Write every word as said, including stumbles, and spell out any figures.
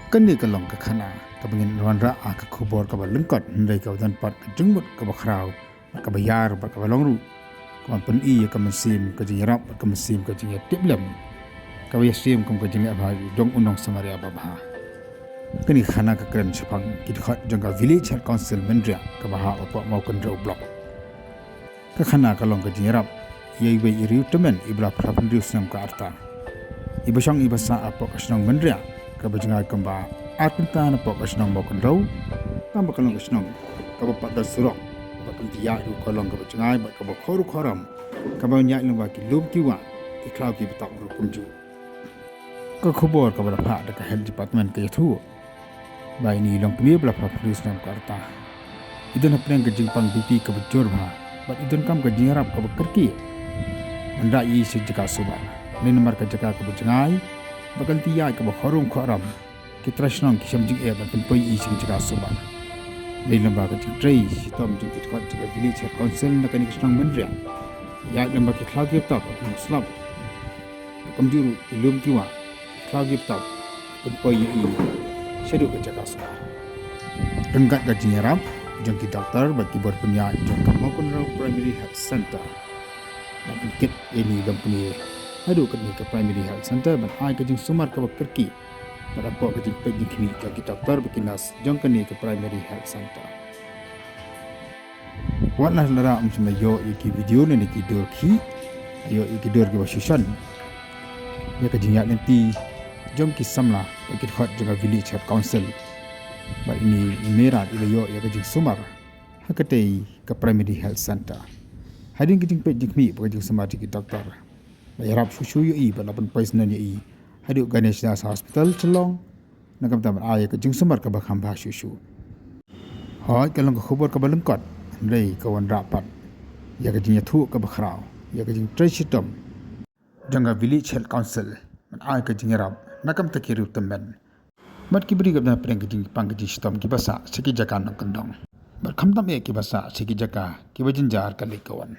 Kane ka long ka khana kaba ngin wanrah ha ka khubor kaba lyngkot, hynrei kaba don pat ka jingmut kaba khraw, kaba ïar, bad kaba long ruh kaba pyni ïa ka mynsiem ka jingïarap bad ka mynsiem ka jingïatiplem, kaba ïasiem kum ka jingleh bha jong u nongsamaria babha. Kane ka khana ka kren shaphang ki dkhot jong ka Village Health Council Mynriah kaba hap hapoh Mawkynrew Block. Ka khana ka long ka jingïarap ïa iwei i riewtymmen iba la phra phew hynriew snem ka rta, iba shong iba sah hapoh ka shnong Mynriah, kaba jngai kumba ar kynta napoh ka shnong Mawkynrew, tangba ka long ka shnong kaba pat don surok, kaba pyntiah ruh ka long kaba jngai bad kaba khor khorram, kaba ïaid lyngba ki lum ki wah, ki khlaw ki btap ruh kumjuh. Ka khubor kaba la phah da ka Health Department ka ïathuh ba ine i longkmie ba la phra phew hynriew snem ka rta, i don hapdeng ka jingpang B P kaba jur bha, bad i donkam ka jingïarap kaba kyrkieh ban rah ïa i sha jaka suba. Lane namar ka jaka kaba jngai bad ka lynti ïaid kaba khorrum khorram, ki trai shnong ki shem jingeh ban pynpoi ïa i sha jaka suba. Lane lyngba ka jingtrei shitom jong ki dkhot jong ka Village Health Council na kane ka shnong Mynriah, ïaid lyngba ki khlaw ki btap, ki slap, kumjuh ruh ki lum ki wah, ki khlaw ki btap, pynpoi ïa i shaduh ka jaka suba. Ryngkat ka jingïarap jong ki doktor bad ki bor pynïaid jong ka Mawkynrew Primary Health Centre, la pynkit ïa ine i longkmie haduh kane ka Primary Health Centre ban ai ka jingsumar kaba kyrkieh bad hapoh ka jingpeit jingkhmih jong ki doktor bad ki nurse jong kane ka Primary Health Centre. Wat la lada ym shym la ïoh ïa ki video ne ki dur khih, ïoh ïa ki dur kiba shisha ïa ka jingïaid lynti jong ki samla bad ki dkhot jong ka Village Health Council, bad ine i Myrad i la ïoh ïa ka jingsumar ha katei ka Primary Health Centre. Hadien ka jingpeit jingkhmih bad ka jingsumar jong ki doktor, la ïarap shuh shuh ïa i bad la pynpoi syndon ïa i haduh Ganesh Das Hospital Shillong, na ka bynta ban ai ïa ka jingsumar kaba kham bha shuh shuh. Hooid, ka long ka khubor kaba lyngkot, hynrei ka wanrah pat ïa ka jingïathuh kaba khraw ïa ka jingtrei shitom jong ka Village Health Council ban ai ka jingïarap na ka bynta ki riewtymmen bad ki briew kiba don hapdeng ka jingpang ka jingshitom kiba sah sha ki jaka nongkyndong, bad khamtam eh kiba sah sha ki jaka kiba jynjar ka leit ka wan.